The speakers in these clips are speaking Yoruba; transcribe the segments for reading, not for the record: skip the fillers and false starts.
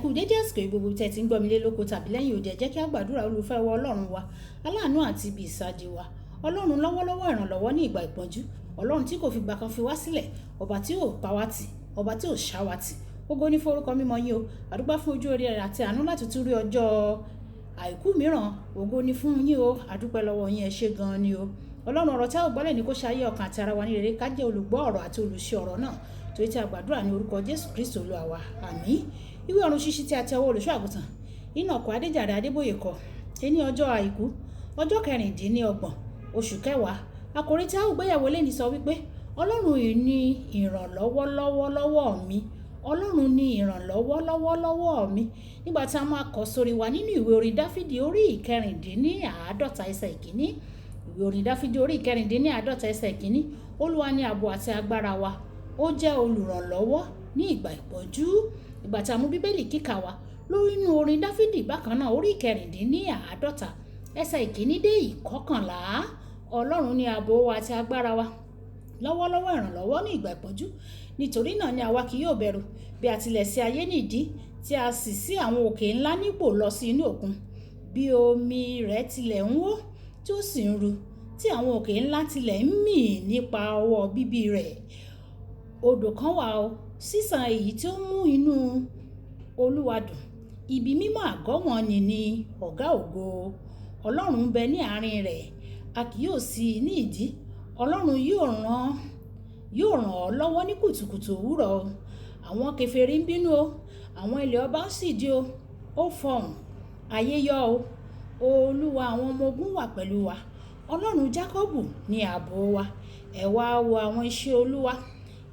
Kú dédé àsìkò yìí gbogbo tẹ́ ti ń gbọ́ mi lé lóko tàbí lẹ́yìn òde. Ẹ jẹ́ kí a gbàdúrà. Olùfẹ́ wa, Ọlọ́run wa, aláàánú àti ibi ìsádi wa, Ọlọ́run lọ́wọ́lọ́wọ́ ìrànlọ́wọ́ ní ìgbà ìpọ́njú, Ọlọ́run tí kò fi gbà kan fi wá sílẹ̀, ọba tí ò pa wá tì, ọba tí ò ṣá wa tì, ògo ní forúkọ mímọ́ yín o. Àdúgbà fún ojú orí rẹ̀ àti àánú láti tún rí ọjọ́ àìkú mìíràn. Ògo ní fún yín o. Àdúpẹ́ lọ́wọ́ yín, ẹ ṣé gan-an ni o. Ọlọ́run, ọ̀rọ̀ tí a ò gbọ́lẹ̀ ní kó ṣe ayé ọkàn àti ara wa ní rere, ká jẹ́ olùgbọ́ ọ̀rọ̀ àti olùṣe ọ̀rọ̀ náà, torí tí a gbàdúrà ní orúkọ Jésù Kristo Olúwa wa, àmín. Ìwé ọ̀run ṣíṣí tí a ti ọwọ́ olùṣọ́ àgùntàn Enoch Adéjàre Adébóyè kọ ní ọjọ́ àìkú, ọjọ́ 26 oṣù kẹwàá. Àkòrí tí a ó gbéyẹ̀wò lẹ́ni sọ wípé Ọlọ́run ní ìrànlọ́wọ́ lọ́wọ́lọ́wọ́ mi. Ọlọ́run ní ìrànlọ́wọ́ lọ́wọ́lọ́wọ́ mi. Nígbà tí a máa kọ sórí wa nínú ìwé orin Dáfídì orí 46 ẹsẹ̀ 1. Ìwé orin Dáfídì orí 46 ẹsẹ̀ 1: Olúwa ní ààbò àti agbára wa, ó jẹ́ olùrànlọ́wọ́ ní ìgbà ìpọ́njú. Ìgbà tí a mú Bíbélì kíkà wa lórí inú orin Dáfídì bákan náà, orí 46 ẹsẹ̀ 1 dé 11: Ọlọ́run ní ààbò wa àti agbára wa, lọ́wọ́lọ́wọ́ ìrànlọ́wọ́ ní ìgbà ìpọ́njú. Nítorí náà ni àwa kì yóò bẹ̀rù, bí a tilẹ̀ sí ayé nídìí, tí a sì sí àwọn òkè ńlá nípò lọ sí inú òkun, bí omi rẹ̀ tilẹ̀ ń wó tí ó sì ń ru, tí àwọn òkè ńlá tilẹ̀ ń mì nípa ọwọ́ bíbí rẹ̀. Odò kan wà o, sísàn èyí tí ó mú inú Olúwa dùn, ibi mímọ́ àgọ́ wọn ni ọ̀gá ògo. Ọlọ́run ń bẹ ní àárín rẹ̀, a kì yóò sí ní ìdí. Ọlọ́run yóò ràn ọ́ lọ́wọ́ ní kùtùkùtù òwúrọ̀ o. Àwọn kèfèrí ń bínú o, àwọn ilẹ̀ ọba sì di o. Ó fọhùn, ayé yọ́ o. Olúwa àwọn ọmọ ogun wà pẹ̀lú wa. Ọlọ́run Jákọ́bù ní ààbò wa. Ẹ wá wo àwọn iṣẹ́ Olúwa,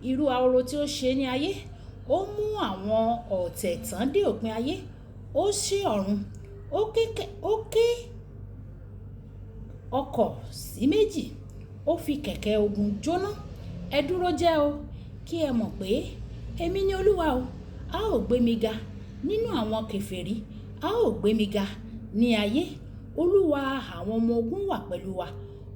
irú ahoro tí ó ṣe ní ayé. Ó mú àwọn ọ̀tẹ̀ tán dé òpin ayé. Ó ṣí ọ̀run, ó ké ọkọ̀ sí méjì, ó fi kẹ̀kẹ́ ogun jóná. Ẹ dúró jẹ́ o, kí ẹ mọ̀ pé èmi ni Olúwa o. A ó gbé mi ga nínú àwọn kèfèrí, a ó gbé mi ga ní ayé. Olúwa àwọn ọmọ ogun wà pẹ̀lú wa.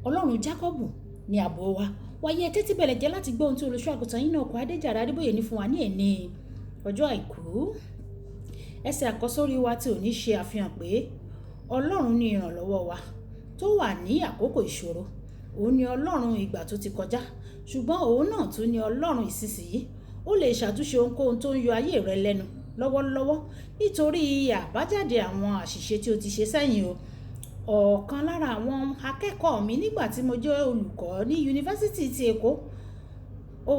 Ọlọ́run Jákọ́bù ní ààbò wa. Wáyé, ẹ tẹ́tí bẹ̀lẹ̀ jẹ́ láti gbọ́ ohun tí olùṣọ́ àgùntàn yín náà kọ Adéjàre Adébóyè ní fún wa ní èní ọjọ́ àìkú. Ẹsẹ̀ àkọ́sórí wa tí ò ní ṣe àfihàn pé Ọlọ́run ní ìrànlọ́wọ́ wa tó wà ní àkókò ìṣòro. Òun ni Ọlọ́run ìgbà tó ti kọjá, ṣùgbọ́n òun náà tún ni Ọlọ́run ìsinsìnyí. Ó lè ṣàtúnṣe ohunkóhun tó ń yọ ayé rẹ lẹ́nu lọ́wọ́lọ́wọ́ nítorí àbájáde àwọn àṣìṣe tí o ti ṣe sẹ́yìn o. Ọ̀kan lára àwọn akẹ́kọ̀ọ́ mi nígbà tí mo jẹ́ olùkọ́ ní yunifásítì ti Èkó, ó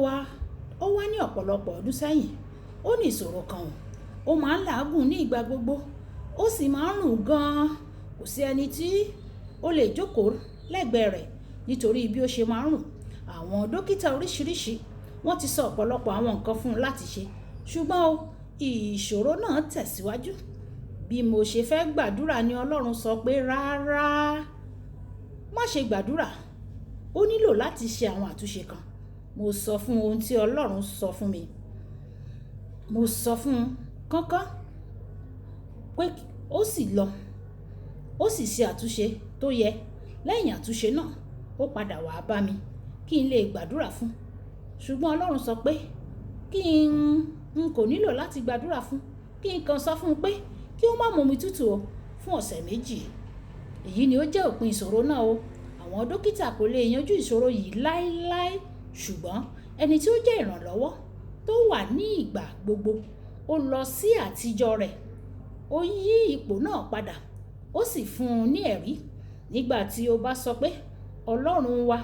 wá ní ọ̀pọ̀lọpọ̀ ọdún sẹ́yìn. Ó ní ìṣòro kan o. Ó máa ń làágùn ní ìgbà gbogbo, ó sì máa ń rùn gan-an. Kò sí ẹni tí ó lè jókòó lẹ́gbẹ̀ẹ́ rẹ̀ nítorí bí ó ṣe máa ń rùn. Àwọn dókítà oríṣiríṣi wọ́n ti sọ ọ̀pọ̀lọpọ̀ àwọn nǹkan fún un láti ṣe, ṣùgbọ́n o, ìṣòro náà tẹ̀síwájú. Bí mo ṣe fẹ́ gbàdúrà ni Ọlọ́run sọ pé rárá, má ṣe gbàdúrà, ó nílò láti ṣe àwọn àtúnṣe kan. Mo sọ fún ohun tí Ọlọ́run sọ fún mi. Mo sọ fún un kánkán pé ó sì lọ, ó sì ṣe àtúnṣe tó yẹ. Lẹ́yìn àtúnṣe náà, ó padà wá bá mi kí n lè gbàdúrà fún un. Ṣùgbọ́n Ọlọ́run sọ pé kí n kò nílò láti gbàdúrà fún un, kí n kàn sọ fún un pé kí ó má mu omi tútù o fún ọ̀sẹ̀ 2. Èyí ni ó jẹ́ òpin ìṣòro náà o. Àwọn dókítà kò lè yanjú ìṣòro yìí láéláé, ṣùgbọ́n ẹni tí ó jẹ́ ìrànlọ́wọ́ tó wà ní ìgbà gbogbo, ó lọ sí àtijọ́ rẹ̀, ó yí ipò náà padà, ó sì fún un ní ẹ̀rí. Nígbà tí ó bá sọ pé Ọlọ́run wa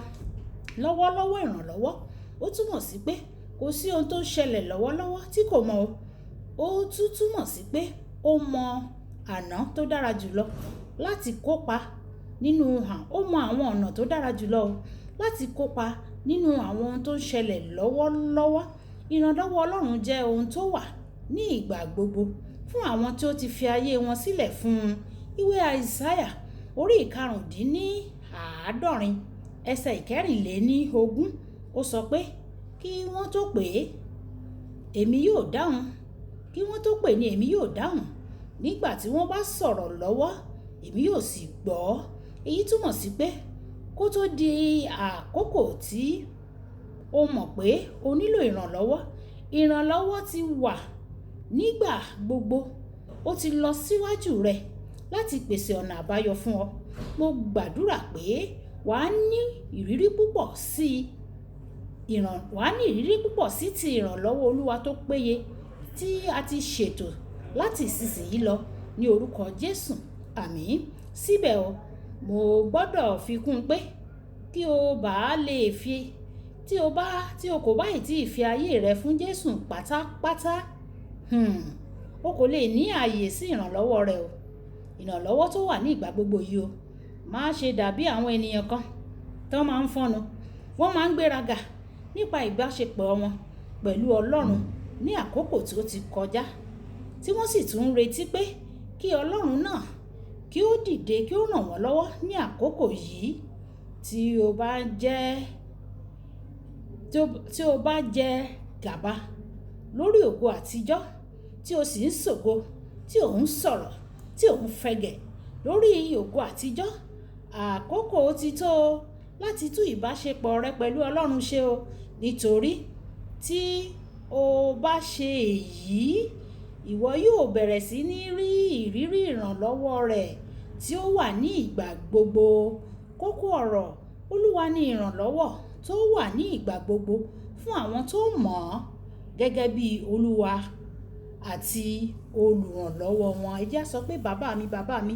lọ́wọ́lọ́wọ́ ìrànlọ́wọ́, ó túmọ̀ sí pé kò sí ohun tó ń ṣẹlẹ̀ lọ́wọ́lọ́wọ́ tí kò mọ̀ o. Ó tún túmọ̀ sí pé ó mọ àná tó dára jùlọ láti kópa nínú hàn. Ó mọ àwọn ọ̀nà tó dára jùlọ láti kópa nínú àwọn ohun tó ń ṣẹlẹ̀ lọ́wọ́lọ́wọ́. Ìrànlọ́wọ́ Ọlọ́run jẹ́ ohun tó wà ní ìgbà gbogbo fún àwọn tí ó ti fi ayé wọn sílẹ̀ fún un. Ìwé Àìsáyà orí 75 ẹsẹ̀ 24, ó sọ pé kí wọ́n tó pè é, èmi yóò dáhùn. Kí wọ́n tó pè ní, èmi yóò dáhùn. Nígbà tí wọ́n bá sọ̀rọ̀ lọ́wọ́, èmi yóò sì gbọ́. Èyí túmọ̀ sí pé kó tó di àkókò tí o mọ̀ pé o nílò ìrànlọ́wọ́, ìrànlọ́wọ́ ti wà Nígbà gbogbo ó ti lọ síwájú rẹ láti pèsè ọ̀nà àbáyọ fún ọ. Mo gbàdúrà pé wà á ní ìrírí púpọ̀ sí wà á ní ìrírí púpọ̀ sí ti ìrànlọ́wọ́ Olúwa tó péye tí a ti ṣètò láti ìsinsìnyí lọ ní orúkọ Jésù. Àmín. Síbẹ̀ o, mo gbọ́dọ̀ fi kún pé kí o bá lè fi tí o bá tí o kò bá ì tí fi ayé rẹ fún Jésù pátápátá, o kò lè ní ààyè sí ìrànlọ́wọ́ rẹ̀ o. Ìrànlọ́wọ́ tó wà ní ìgbà gbogbo yìí o. Má ṣe dàbí àwọn ènìyàn kan tó máa ń fọ́nu. Wọ́n máa ń gbéraga nípa ìbáṣepọ̀ wọn pẹ̀lú Ọlọ́run ní àkókò tí ó ti kọjá, tí wọ́n sì tún ń retí pé kí Ọlọ́run náà kí ó dìde kí ó ràn wọ́n lọ́wọ́ ní àkókò yìí. Tí o bá jẹ́, tí o bá jẹ gàba lórí ògo àtijọ́ tí o sì ń ṣògo, tí ò ń sọ̀rọ̀, tí ò ń fẹgẹ̀ lórí ògo àtijọ́, àkókò ti tó láti tú ìbáṣepọ̀ rẹ pẹ̀lú Ọlọ́run ṣe o. Nítorí tí o bá ṣe èyí, ìwọ yóò bẹ̀rẹ̀ sí ní rí ìrírí ìrànlọ́wọ́ rẹ̀ tí ó wà ní ìgbà gbogbo. Kókó ọ̀rọ̀ Olúwa ní ìrànlọ́wọ́ tó wà ní ìgbà gbogbo fún àwọn tó mọ̀ ọ́n gẹ́gẹ́ bí Olúwa àti olùrànlọ́wọ́ wọn. Ẹ jẹ́ á sọ pé bàbá mi, bàbá mi,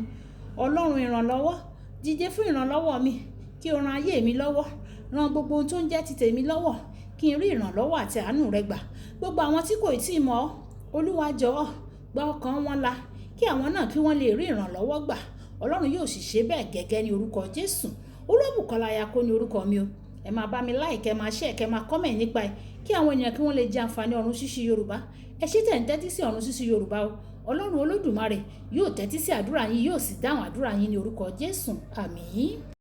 Ọlọ́run ìrànlọ́wọ́, dìde fún ìrànlọ́wọ́ mi, kí o ran ayé mi lọ́wọ́, ran gbogbo ohun tó ń jẹ́ ti tèmi lọ́wọ́, kí n rí ìrànlọ́wọ́ àti àánú rẹ gbà. Gbogbo àwọn tí kò ì tí mọ̀ ọ́, Olúwa jọ̀ọ́, gba ọkàn wọn là, kí àwọn náà kí wọ́n lè rí ìrànlọ́wọ́ gbà. Ọlọ́run yóò sì ṣe bẹ́ẹ̀ gẹ́gẹ́ ní orúkọ Jésù. Olúwabùkọ́lá Ayako ní orúkọ mi o. Ẹ máa bá mi like, ẹ máa share, kẹ máa comment nípa ẹ̀ kí àwọn ènìyàn kí wọ́n lè jẹ àǹfààní ọ̀run ṣíṣí Yorùbá. Ẹ ṣé tẹ̀ ń tẹ́tí sí ọ̀run ṣíṣí Yorùbá o. Ọlọ́run Olódùmarè yóò tẹ́tí sí àdúrà yín, yóò sì dáhùn àdúrà yín ní orúkọ Jésù. Àmín.